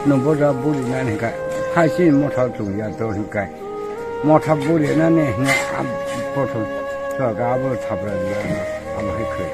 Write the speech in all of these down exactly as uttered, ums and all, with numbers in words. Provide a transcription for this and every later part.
Nwng boja buri nani hinkha, hai chini motha chwng ya to hinkai. Motha buri nani hino a pothom to ga abo thapra ya abo hai khoi.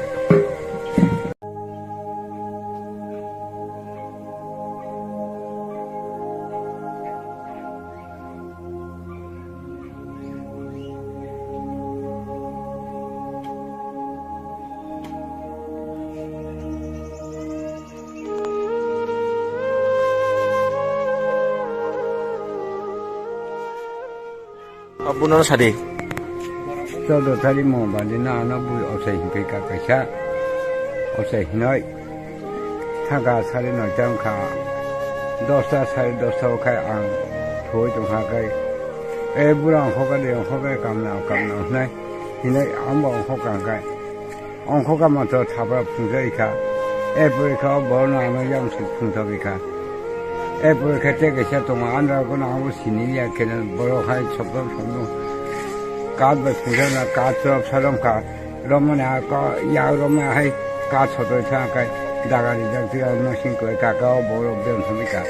Abono sadi. Chaudo tari mo badi na ano bui ochai hinkai ka kaisa. Ochai hinoi. Thangka sari noita wngkha. Dosta sari dosta o khai ang thoi tongkha kai. E bura ongkho ka de ongkho kai kamna kamna hnai. Hinoi amba ongkho kang kai. Ongkho kama to thapra phungjak kha. Erpore kha o borokno ano yang suk phungjagwi kha. Erpore kha tei kaisa tongo, andra kono abo sini ya khe borok hai sopno sopno. Kath bai phungjak na kath chwrap sa romkha. Romani a ko ya romani hai kath sotoi sa kai daga rijak twi ano sing koi kaka o borok bem sami kha.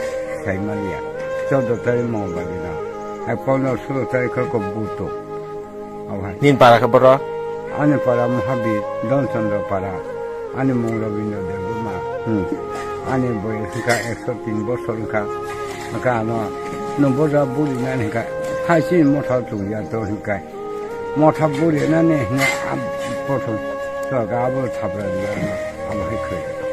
Sai maliya. Chaudo tari Mongolbar dino. Hai pondro sulo tari kha ko buto. Abo hai. Nini para khe boro? Ani para Mahabir, Don Chandra para. Ani mung Rabindra Debbarma. Hmm. Ani boyos wngkha ekso tin bosor wngkha. Wngkha ano, nwng boja buri nani hinkha, hai chini motha chwng ya to hinkai. Motha buri nani hino a pothom to ga abo thapra ya ano, abo hai khoi.